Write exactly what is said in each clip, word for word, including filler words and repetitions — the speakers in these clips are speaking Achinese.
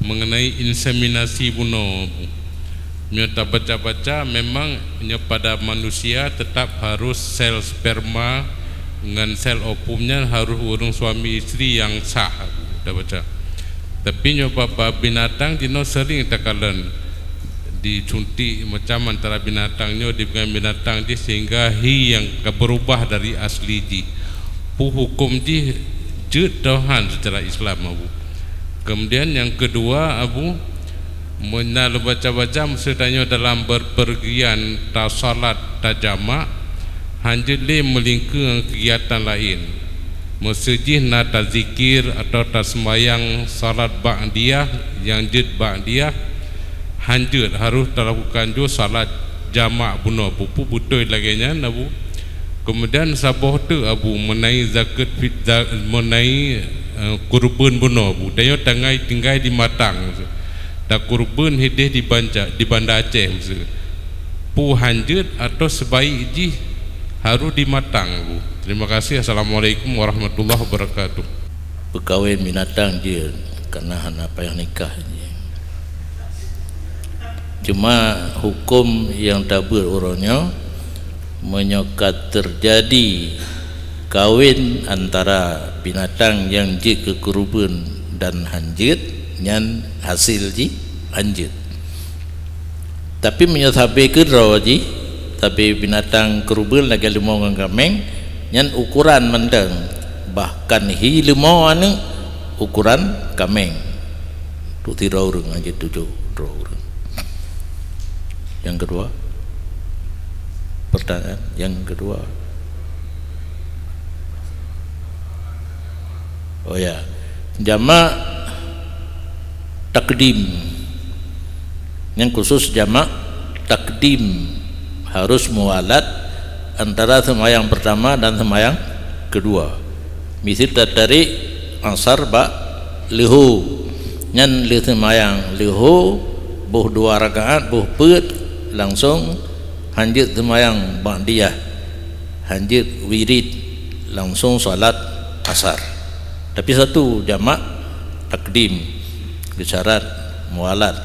mengenai inseminasi bunoe, Bu. Meunyoe tabaca-baca, memang nyoe pada manusia tetap harus sel sperma ngon sel ovum nyan harus ureuëng suami isteri nyang sah, Bu, tabaca. Tapi nyoe bak-bak binatang jinoe sering takalon disuntik macam antara binatang nyoe dengan binatang jih sehingga hi nyang ka berubah dari asli jih. Peue huköm jih jeuet teuh han secara Islam, Abu? Kemudian nyang keudua, Abu, meunyoe lôn baca-baca, meuseuti tanyoe dalam berpergian tasalat tajamak, hanjeuet lé meulingkeue ngon keugiatan laén. Meuseu jih na tazikir atawa taseumayang salat ba'diyah nyang jeuet ba'diyah, hanjeuet harôh talakukan ju salat jamak bunoe, peue-peue beutôi lagée nyan, Abu. Keumudian saboh teuk, Abu, meunai zakeuet fit-, za-, meunai, eh, keureubeuen bunoe, Bu. Tanyoe tangai tinggai di Matang, takeureubeuen hideh di Banda, di Banda Aceh, meuseu. Peue hanjeuet atawa seubaik jih harôh di Matang, Bu? Terima kasih. Assalamualaikum warahmatullahi wabarakatuh. Peukawen binatang jeuet, karena hana payah nikah jih. Cuma huköm nyang tabeuet uroe nyoe, meunyoe ka teujadi kawen antara binatang nyang jeuet keu keureubeuen dan hanjeuet, nyan hasé jih hanjeuet. Tapi meunyoe sabe keudroe jih, sabe binatang keureubeuen lagée leumô ngon kaméng, nyan ukoran mantong, bahkan hi leumô aneuëk ukoran kaméng. Untuk sidroe ureuëng hana jitujoh droe ureuëng. Nyang keudua, pertanyaan nyang keudua. Oh ya, jamak takdim. Nyang khusus jamak takdim harôh muwalat antara seumayang peurtama dan seumayang keudua. Miseue tatarék asar bak leuhô, nyan lheueh seumayang leuhô boh dua rakaat, boh peuet, langsong hanjeuet seumayang ba'diyah, hanjeuet wirid, langsong salat asar. Tapi satu jamak takdim, geusyarat muwalat.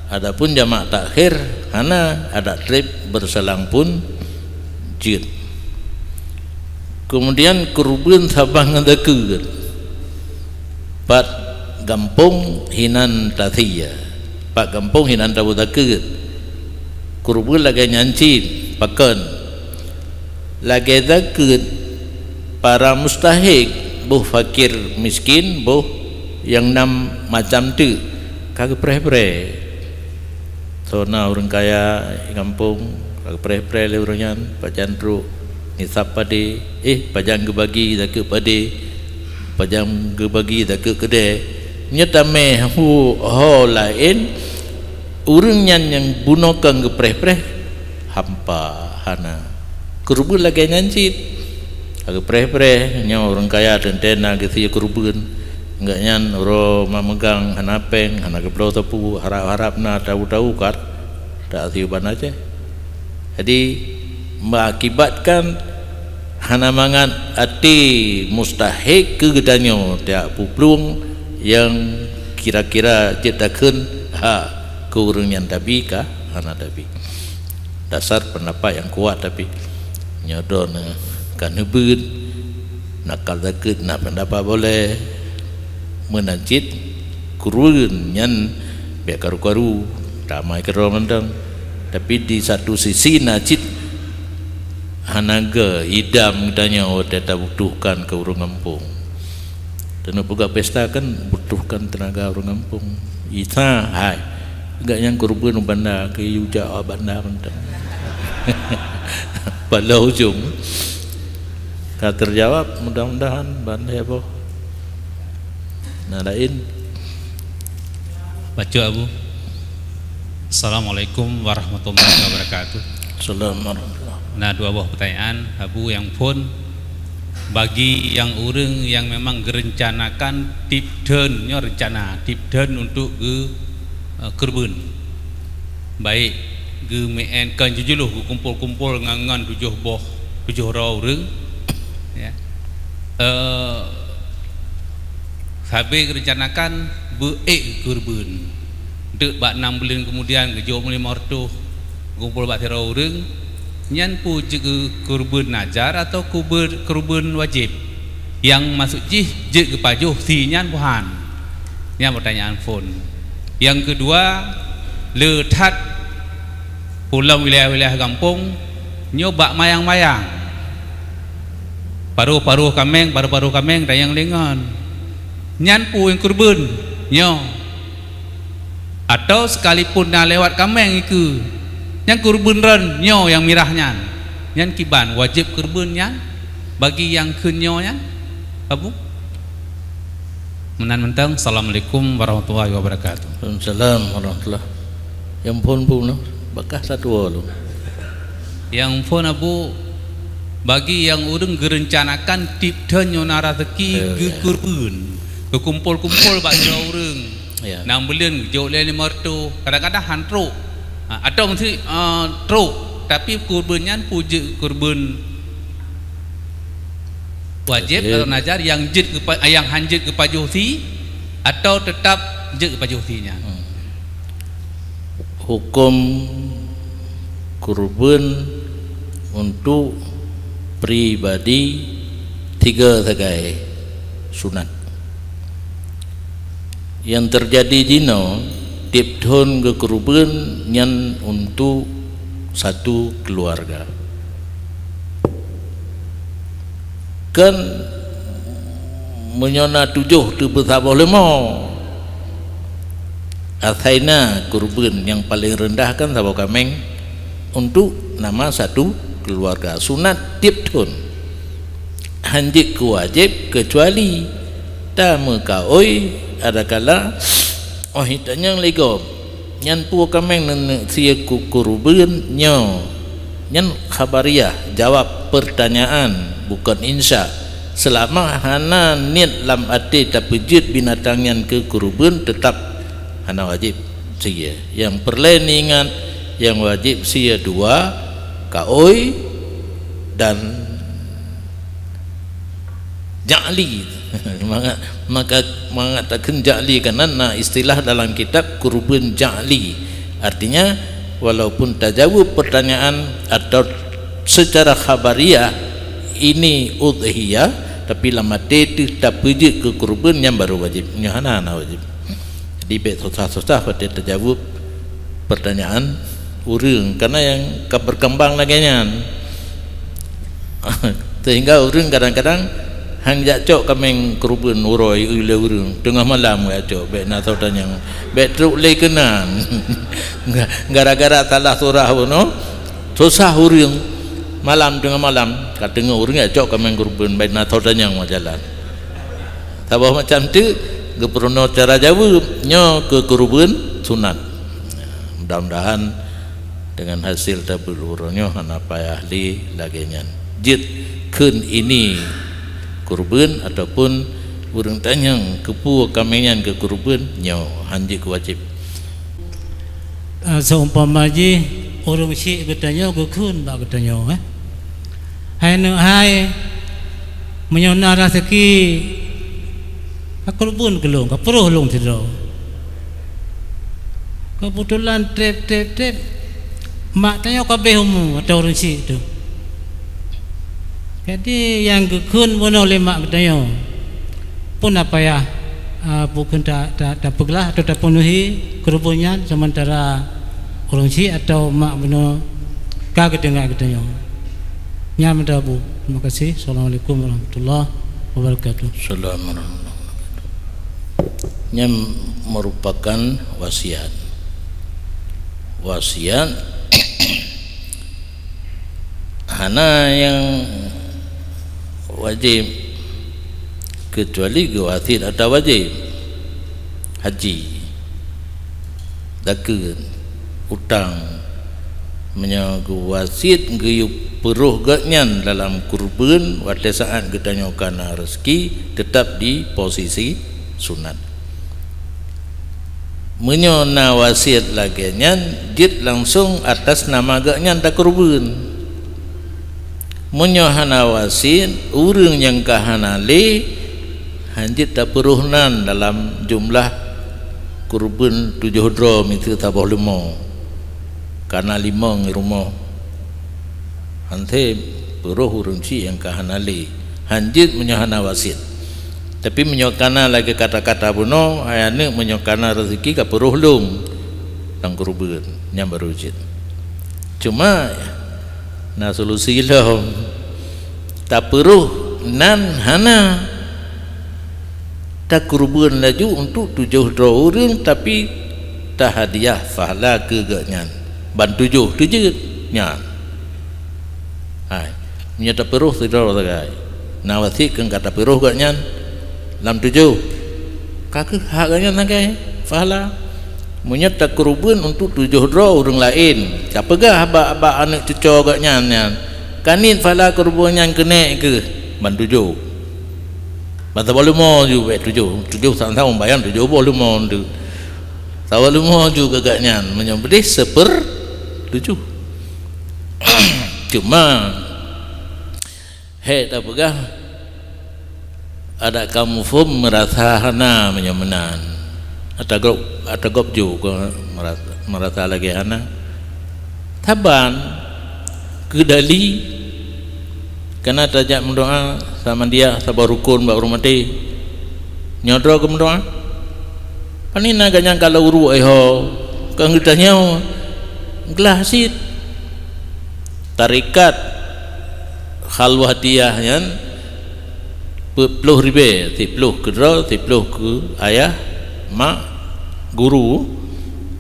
Adapun jamak takhir hana, adak treb beureuselang pun jeuet. Keumudian keureubeuen saban ngon zakeuet. Pat gampông hinan tasie, pat gampông hinan taboh zakeuet. Keureubeuen lagée nyan cit, pakon? Lagée zakeuet para mustahik, boh fakir miskin, boh nyang nam macam teuk ka geupreh-preh. Soe na ureuëng kaya gampông ka geupreh-preh lé ureuëng nyan, pajan trok nisab padé, eh, pajan geubagi zakeuet padé, pajan geubagi zakeuet keudée. Nyoe tamé hu ho laén, ureuëng nyan nyang bunoe kon geupreh-preh, hampa hana. Keureubeuen lagée nyan cit. Ka geupreh-preh, nyoe ureuëng kaya teuntée na geusie keureubeuen. Enggak nyan uroe mameugang hana péng, hana geubloe sapeue, harab-harab na tawu-tawu kat, tak siuban Aceh. Jadi, mengakibatkan hana mangat até mustahik keu geutanyoe tiak peuplueng nyang kira-kira jeuet takheun hak keu ureuëng nyan tabi ka hana tabi. Dasar pendapat nyang kuat, tapi nyoe droeneuh ka neubeuet, nakal zakeuet na pendapat boleh. Meunan cit keureubeuen nyan bék karu-karu, ramai keudroe mantong. Tapi di satu sisi na cit hana geuidam geutanyoe watée tabutuhkan keu ureuëng gampông. Teungoh peugah pesta kan butuhkan teunaga ureuëng gampông. Isa hai, gak nyang keureubeuen u banda, keu ijak awak banda mantong. Pada ujong ka teujawab, mudah-mudahan ban heboh. Na laén? Bacut, Abu. Assalamualaikum warahmatullahi wabarakatuh. Assalamualaikum. Na dua boh pertanyaan, Abu, nyang phon. Bagi nyang ureuëng nyang memang geurencanakan tiep thon, nyoe rencana tiep thon untuk geu, eh, keureubeuen. Baik geumeu'en kon jijulôh geukumpol-kumpol ngon, ngon tujoh boh, tujoh droe ureuëng, ya. Eh, sabe geurencanakan beu ék keureubeuen. Deuek bak nam buleuen keumudian geujok meulimong reutôh, geukumpol bak sidroe ureuëng, nyan peue jeuet keu keureubeuen nazar atawa keureubeuen wajéb? Nyang maksud jih jeuet geupajoh sie nyan buhan? Nyan peutanyaan phon. Nyang keudua, le that pulang wilayah-wilayah gampông nyoe bak mayang-mayang. Paroh-paroh kaméng, paroh-paroh kaméng tanyong lé ngon. Nyan peue nyang keureubeuen nyoe? Atawa sekalipun na lewat kaméng ikeue, nyan keureubeuen ron nyoe nyang mirah nyan. Nyan kiban wajéb keureubeuen nyan bagi nyang kheun nyoe nyan, Abu? Meunan mantong. Assalamualaikum warahmatullahi wabarakatuh. Waalaikumsalam warahmatullahi. Nyang phon pun, noh, bakah satu lom. Nyang phon, Abu, bagi nyang ureuëng geurencanakan tiep thon nyoe na raseuki, eh, ya, geukeureubeuen, geukumpol-kumpol bak sidroe ureuëng. Ya. Nam buleuen geujok lé limong reutôh, kadang-kadang han trok. Ha, atawa meusti, eh, trok, tapi keureubeuen nyan peue jeuet keureubeuen wajéb, wajéb, atawa nazar nyang jeuet geupa-, nyang han jeuet geupajoh sie, atawa teutab jeuet geupajoh sie nyan? Hmm. Huköm keureubeuen untuk pribadi tiga sagai sunat. Nyang teujadi jinoe, tiep thon geukeureubeuen nyan untuk satu keuluwarga. Kan meunyoe na tujoh teupeu saboh leumo, asai na keureubeuen nyang paleng reundah kan saboh kaméng untuk nama satu keuluwarga. Sunat tiep thon. Han jeuet keu wajéb keucuali tameukaôi adakala óh itanyong lé gob, "Nyan peue kaméng neuneuk sie keu keureubeuen nyoe?" Nyan khabariah, jawab peurtanyaan, bukon insya. Seulama hana niet lam até tapeujeuet binatang nyan keu keureubeuen, teutab hana wajéb sie. Nyang peureulée niingat, nyang wajéb sie dua, kaôi dan ja'li. Mangat, maka, mangat takheun ja'li, karena na istilah dalam kitab keureubeuen ja'li. Artinya, walaupun tajaweueb peurtanyaan atau secara khabariah ini udhiyah, tapi lam até teuh tapeujeuet keu keureubeuen, nyan baru wajéb. Nyoe hana, hana wajéb. Jadi, bék susah-susah watée tajaweueb peurtanyaan ureuëng, karena nyang ka beukeumbang lagée nyan. Sehingga ureuëng kadang-kadang han jak cok kaméng keureubeuen uroe lé ureuëng, teungoh malam jak cok, bék na soe tanyong, bék trok lé keunan. Gara-gara salah surah bunoe, susah ureuëng. Malam, teungoh malam, ka teungoh ureuëng jak cok kaméng keureubeuen, bék na soe tanyong bak jalan. Saboh macam teuk geupeurunoe cara jaweueb, nyoe keu keureubeuen sunat. Mudah-mudahan deungon hasil tabeuet uroe nyoe hana payah lé lagée nyan. Jeuet kheun ini keureubeuen ataupun ureuëng tanyong keupeue kaméng nyan keu keureubeuen, nyoe han jeuet keu wajéb. Ah, seumpama jih ureuëng syik geutanyoe geukheun bak geutanyoe, eh, "Hai neuk hai, meunyoe na raseuki, ka keureubeuen keu lôn, ka peuroh lôn sidroe." Keubeutulan treb, treb, treb, mak tanyoe ka abéh umu ateueh ureuëng syik teuh. Jadi, nyang geukheun bunoe lé mak geutanyoe, peue na payah, a, bukon ta-, ta-, tapeuglah atau tapeunuhi keureubeuen nyan, seumeuntara ureuëng syik atau mak bunoe ka geudeungoe geutanyoe. Nyan meudabu. Terima kasih. Assalamualaikum warahmatullahi wabarakatuh. Assalamualaikum warahmatullahi wabarakatuh. Nyan merupakan wasiat. Wasiat hana nyang wajéb, keucuali geuwasiat atra wajéb. Haji, zakeuet, utang. Meunyoe geuwasiat geuyue peuroh gobnyan dalam keureubeuen watée saát geutanyoe ka na raseuki, teutab di posisi sunat. Meunyoe na wasiat lagée nyan, jeuet langsong atas nama gobnyan takeureubeuen. Meunyoe hana wasiat, ureuëng nyang ka hana lé, han jeuet tapeuroh nan dalam jumlah Keureubeuen tujoh droe miseue saboh leumo, kana limong rumoh. Hanse peuroh ureuëng chik nyang ka hana lé, hanjeuet meunyoe hana wasiet. Tapi meunyoe kana lagée kata-kata bunoe, hai aneuëk, meunyoe kana reuzeki ka peuroh lom lam keureubeuen, nyan barô jeuet. Cuma na solusi lom. Tapeuroh nan hana. Takeureubeuen laju untuk tujoh droe ureuëng, tapi tahadiah pahala keu gobnyan ban tujoh teujeuet nyan. Hai, meunyoe tapeuroh sidroe sagai, na wasiet keu ka tapeuroh gobnyan lam tujoh, ka kheueh hak gobnyan sagai pahala. Meunyoe takeureubeuen untuk tujoh droe ureuëng laén, tapeugah bak, bak aneuëk cucoe gobnyan nyan, "Kaniet pahala keureubeuen nyan keuneuk kheueh ban tujoh." Ban saboh leumo ju bék tujoh, tujoh sang-sang bayang tujoh boh leumo tu. Saboh leumo ju keu gobnyan, meunyoe beudeh seuper tujoh. Cuma, hék tapeugah, adak kamoe phon meurasa hana meunyoe meunan. Ata gob, ata gob ju keu meurasa, meurasa lagée hana. Saban, keu dali, kana tajak meudoá, samandiah saboh rukon bak ureuëng maté. Nyoe droe keu meudoá. Pani na ganyang ka lheueh uruek iho, keu geutanyoe glah cit. Tarekat khalwatiyah nyan peuet ploh ribée, siploh keu droe, siploh keu ayah, mak, guru.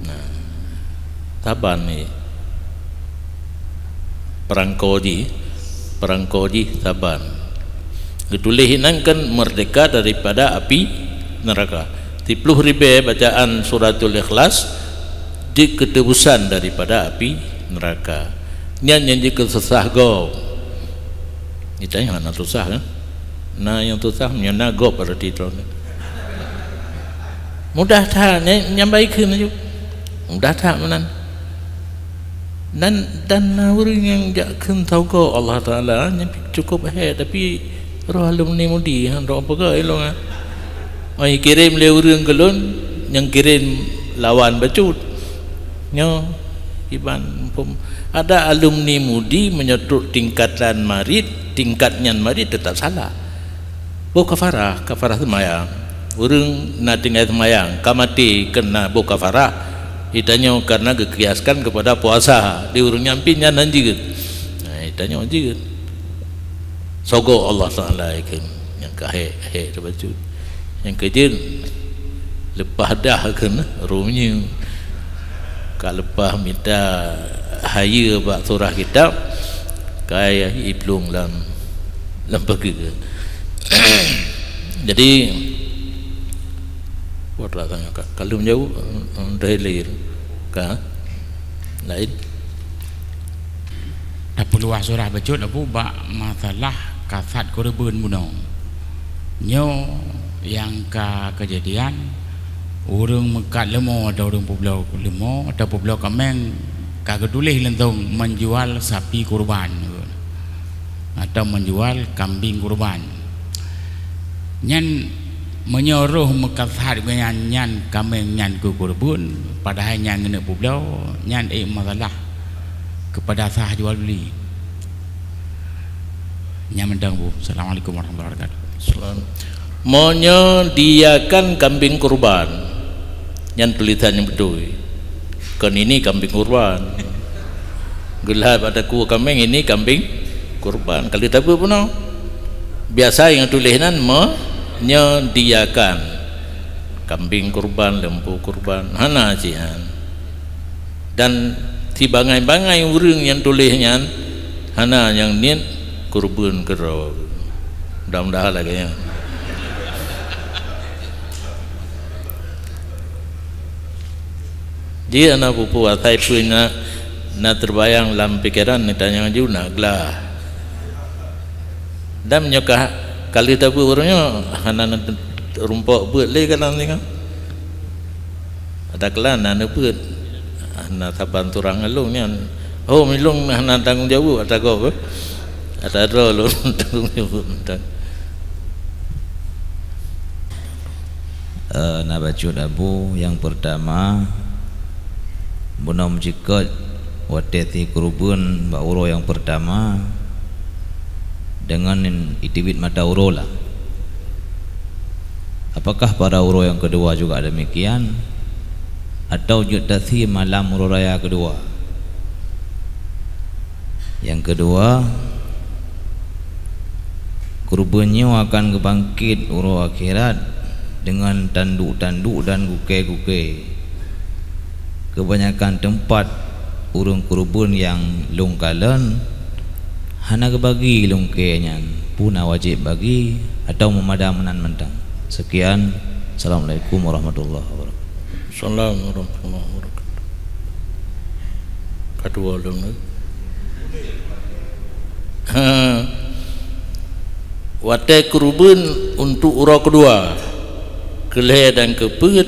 Nah, saban ni. Peurangko jih, peurangko jih saban. Geutuléh inan kan meurdeka daripada api neuraka. Siploh ribée bacaan Suratul Ikhlas jeuet keu teubusan daripada api neuraka. Nyan nyang jeuet keu susah gob. Geutanyoe hana susah, kan? Na nyang susah, meunyoe na gob berarti droeneuh. Mudah that, nyan, nyan baikheun laju. Mudah that meunan. Dan, dan na ureuëng nyang jak kheun taugoe Allah Taala, nyan cukôp hék, tapi roh alumni Mudi, ha, dok peugah ilong, ha. Oi, kirém lé ureuëng keu lôn, nyang kirém lawan bacut. Nyoe, kiban phom. Ada alumni Mudi meunyoe trok tingkatan marit, tingkat nyan marit teutap salah. Boh kafarah, kafarah seumayang. Ureuëng na tinggai seumayang, ka maté keu na boh kafarah. Geutanyoe karena geukiaskan keupada puasa. Di ureuëng nyan pih nyan han jeuet. Nah, geutanyoe jeuet. Sogo Allah Taala kheun nyang ka hék-hék teuh bacut. Nyang keujeuet leupah dah kheun roh meunyoe ka leupah mita hayeue bak surah kitab, ka iplueng lam, lam pageue. Jadi, buat lah tanya ka, kalau menjawab, eh, dari lahir ka lain. Tapeuluah surah bacut Abu bak masalah kasat keureubeuen bunoe. Nyoe nyang ka keujadian, ureuëng meukat leumo atau ureuëng peubloe leumo atau peubloe kaméng ka geutuléh leuntong menjual sapi kurban atau menjual kambing kurban. Nyan meunyoe roh meukasat gobnyan nyan kaméng nyan keu keureubeuen, padahai nyan keuneuk peubloe, nyan ék masalah keupada sah jual beli. Nyan mantong, Bu. Assalamualaikum warahmatullahi wabarakatuh. Salam. Meunyoe diakan kambing kurban, nyan tulisan nyang beutôi. Kon ini kambing kurban. Geulhai bak takue kaméng, ini kambing kurban. Ka lheueh tabeuet bunoe. Biasa nyang tuléh nan meunyoe diakan kambing kurban, lembu kurban. Hana jihan. Dan sibangai-bangai ureuëng nyang tuléh nyan hana nyang niet keureubeuen keudroe. Mudah-mudahan lagée nyan. Jih hana peue-peue, asai peue na, na teubayang lam pikeran, neutanyong ju na glah. Dan meunyoe ka, ka lheueh tabeuet ureuëng nyoe, hana na rumpok beuet lé ka lam singoh. Ata keulan na neubeuet, hana saban surang ngon lôn nyan. Oh, milong hana tanggong jaweueb ata gob, eh. Ata droe lôn tanggong jaweueb mantong. Eh, na bacut Abu, nyang peurtama, bunoe meucikot watée sie keureubeuen bak uroe nyang peurtama deungon iteubiet mata uroe lah. Apakah pada uroe nyang keudua juga demikian, atawa jeuet tasie malam uroe raya keudua? Nyang keudua, keureubeuen nyoe akan geubangket uroe akhirat deungon tanduk-tanduk dan gukée-gukée. Keubanyakan teumpat ureuëng keureubeuen nyang lôn kalon hana geubagi lungkée nyan, peue na wajéb bagi atawa meumada meunan mantong. Sekian, Assalamualaikum warahmatullahi wabarakatuh. Assalamualaikum warahmatullahi wabarakatuh. Ka dua lom ni. Ha. Watée keureubeuen untuk uroe keudua, keulhée dan keupeuet,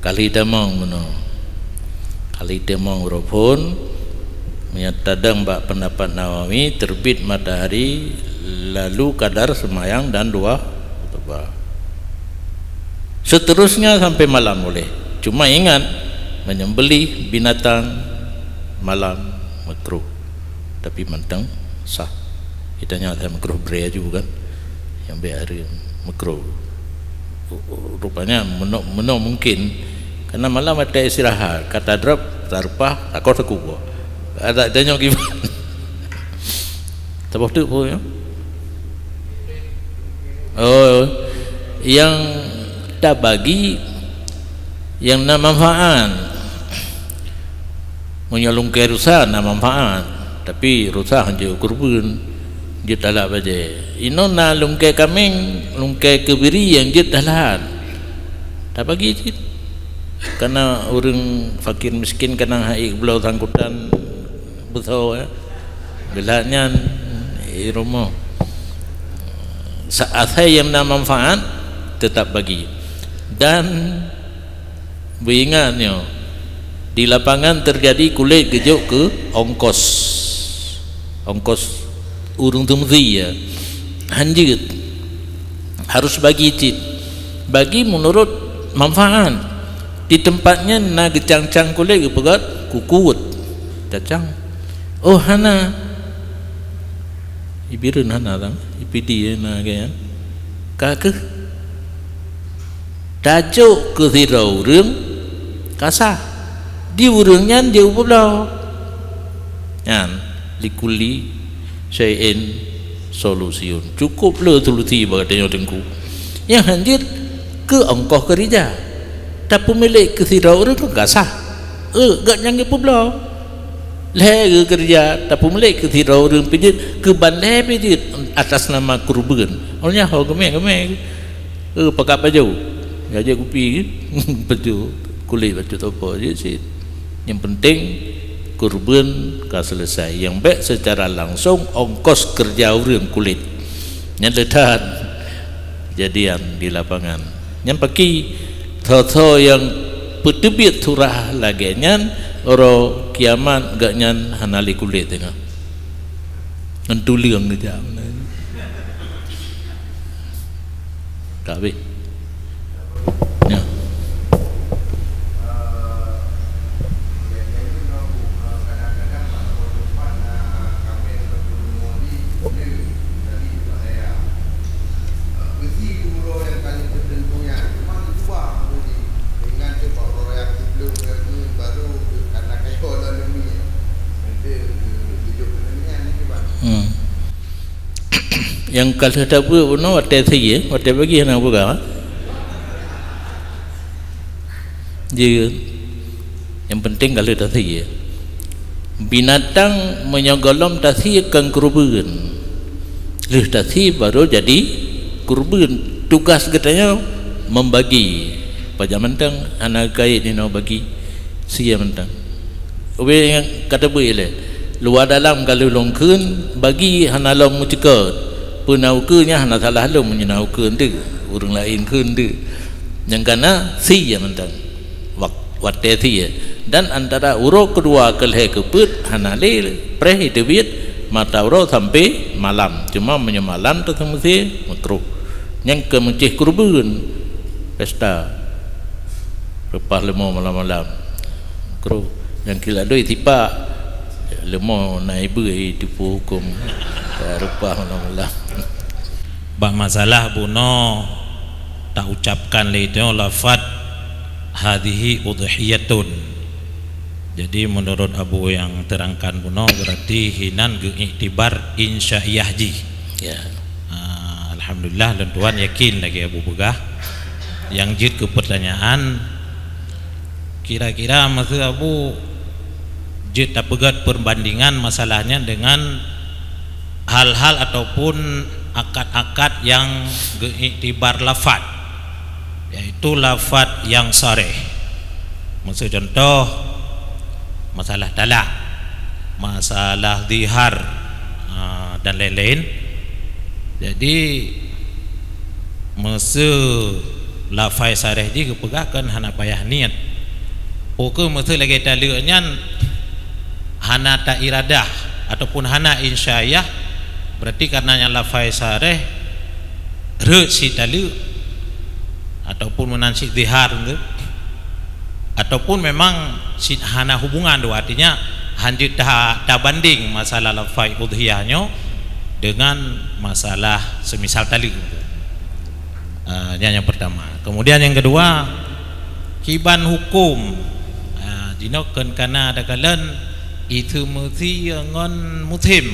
kali tamong bunoe. Kali tamong uroe phon, meunyoe tadong bak peundapat Nawawi, teubiet matahari lalu kadar seumayang dan dua khutbah. Seterusnya sampai malam boleh. Cuma ingat, menyembelih binatang malam makruh. Tapi mantong sah. Kita nyoe asai makruh bri aju kan. Nyang bék hari makruh. Rupanya meunoe, meunoe mungkin karena malam ada istirahat, ka tadrop, tareupah, takoh teukuboh. Ada tanyong kiban. Taboh teuk peue nyoe? Oh, nyang tabagi nyang na manfaat. Meunyoe lungkée rusa na manfaat, tapi rusa hanjeuet keureubeuen, jeuet talat bajée. Inoe na lungkée kaméng, lungkée keubiri nyang jeuet talat. Tabagi cit. Kana ureuëng fakir miskin kana hai bloe sangkutan beutôi, ya. Geulat nyan i rumoh. Sa-, asai nyang na manfaat, tetap bagi. Dan beuingat nyoe, di lapangan terjadi kulét geujok keu ongkos. Ongkos ureuëng teumeusie, ya. Hanjeuet. Harus bagi cit. Bagi meunurot manfaat. Di teumpat nyan na geucang-cang kulét geupeugét kukut. Cacang. Oh, hana. Ibireuen hana tam, ipidi na gaya. Ka keuh. Tajok keu sidroe ureuëng ka sah. Di ureuëng nyan jeuet peubloe. Nyan, likulli syai'in solusyun. Cukup le solusi bak tanyoe teungku. Nyang hanjeuet keu ongkoh keurija. Tapeumilék keu sidroe ureuëng ka sah. Eh, gobnyan geupeubloe. Lhée geukeureuja, tapeumilék keu sidroe ureuëng pih jeuet, keu ban lhée pih jeuet atas nama keureubeuen. Awaknyan ho geumé-geumé. Eh, pakat bajô. Gajah kupi, bajô kulét, bajô topo jeuet cit. Nyang penting keureubeuen ka selesai. Nyang bék secara langsung ongkos keureuja ureuëng kulét. Nyan le that kejadian di lapangan. Nyan paki tho-tho nyang peuteubiet surah lagée nyan, uroe kiamat gobnyan hana lé kulét teungoh. Ngon tuleueng geujak. Ka habéh. Nyoe. Hmm. Nyang ka lheueh tabeuet bunoe watée sie, watée bagi hana peugah. Jeuet. Nyang penting ka lheueh tasie. Binatang meunyoe gohlom tasie kon keureubeuen. Lheueh tasie baru jadi keureubeuen. Tugas geutanyoe membagi. Pajan mantong hana kait inoe bagi sie mantong. Ubé nyang ka tabeuet ilée. Luwa dalam ka lheueh lôn kheun, bagi hana lom meucukot. Peue na ukeue nyan hana salah lom meunyoe na ukeue eunteuk, ureuëng laén kheun eunteuk. Nyang kana sie mantong. Wak-, watée sie. Dan antara uroe keudua keu lhée keu peuet hana lé preh iteubiet mata uroe sampoe malam. Cuma meunyoe malam teuteumeusie makruh. Nyang keu meucéh keureubeuen. Pesta. Reupah leumo malam-malam. Kru nyang keu ladoi tipak. Leumo na ibeue teupeue huköm. Reupah malam-malam. Bak masalah bunoe taucapkan lé nyoe lafaz hadhihi udhiyatun. Jadi menurut Abu nyang terangkan bunoe berarti hinan geuiktibar insya'iyah jih. Ya. Ah, alhamdulillah lôn tuan yakin lagèe Abu peugah. Nyang jeuet keu pertanyaan, kira-kira masa Abu jeuet tapeugèt perbandingan masalah nyan dengan hal-hal ataupun akad-akad nyang geuiktibar lafaz, yaitu lafaz nyang sareh. Miseu contoh, masalah talak, masalah zihar, ah, dan lain-lain. Jadi, miseu lafai sareh jih geupeugah kan hana payah niet. Peu kheueh miseu lagèe taleuek nyan hana tairadah ataupun hana insya'iyah, berarti karena nyan lafai sareh rhot cit taleuek ataupun meunan cit zihar tu, ataupun memang cit hana hubungan tu, artinya hanjeuet ta-, tabanding masalah lafai udhiyah nyoe dengan masalah semisal taleuek. Ah, nyan nyang pertama. Kemudian nyang kedua, kiban huköm. Ah, jinoe kon kana takalon iseumeusie ngon musim.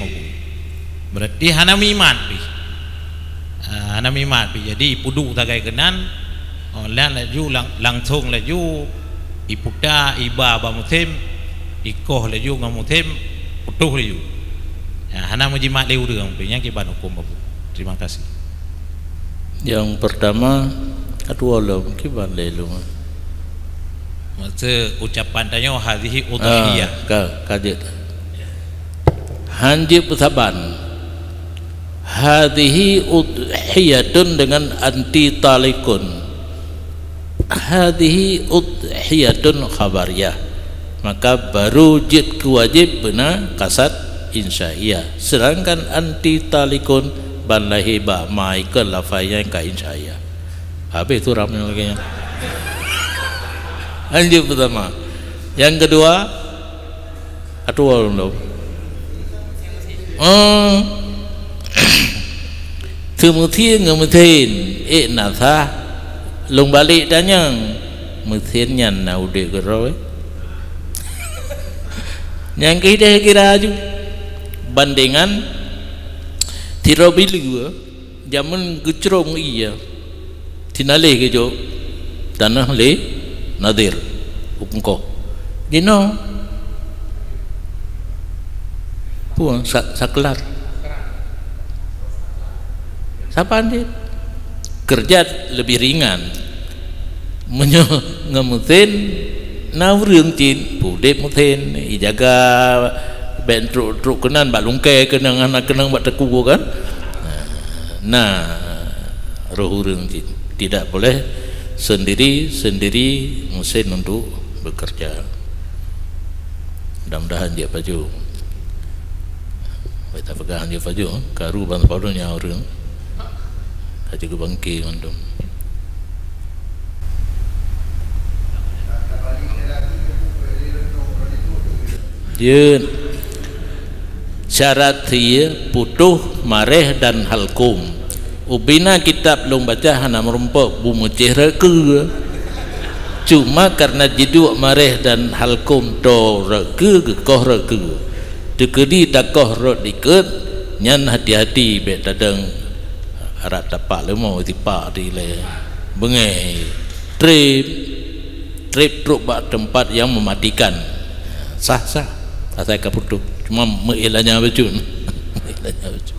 Berarti hana mimat pih. Ah, hana mimat pih. Jadi ipuduek sagai keunan, oh, lan laju lang-, langsong laju iputa iba bak musim, ikoh laju ngon musim, putôh laju. Ya, hana meujimat lé ureueng pih, nyan kiban huköm Abu. Terima kasih. Nyang pertama, atuwa lom, kiban lé lom. Maksud ucapan tanyoe hadhihi udhiyah. Ah, ka, ka jeuet. Hanjeuet peusaban. Hadhihi udhiyatun dengan anti talikun. Hadhihi udhiyatun khabariyah. Maka baru jeuet keu wajéb beuna kasad insya'iyah. Sedangkan anti talikun ban lahé bak ma ikeue lafai nyang ka insya'iyah. Habéh tu ramé lagèe nyan. Hanjeuet peusaban. Nyang keudua, atuwa lom. Oh. Seumeusie ngon meusen, ék na sah. Lôn balek tanyong, meusen nyan na udeb keudroe? Nyang keu ideh kira aju. Bandengan sidroe bileue, jameun geucrông ie, sinaléh geujok tanoh lé Nadir, u Pungkoh. Jinoe, peue, sa-, saklar. Saban jih. Keureuja leubeh ringan. Meunyoe ngon meusen, na ureueng cit, udeb meusen, ijaga bèk trok-trok keunan bak lungkée, keunan hana keunong bak teukue kan. Nah, roh ureueng cit. Tidak boleh sendiri-sendiri meusen untuk bekerja. Mudah-mudahan jeuet pajoh. Bèk tapeugah jeuet pajoh, karu ban padum nyan ureueng. Ka jeuet geubangke mandum. Jeuet. Syarat sie, putôh, mareh dan halkum. Ubina kitab lôn baca hana meurumpok beumeucéh rot keue. Cuma karena jiduek mareh dan halkum toe rot keue geukoh rot keue. Teukeudi takoh rot dikeue, nyan hati-hati bèk tadong. Harap tapak leumo tipak dilèe beungèh. Trép, trép trok bak teumpat nyang meumatikan. Sah, sah. Asai ka putôh. Cuma meuilanya bacut. Meuilanya bacut.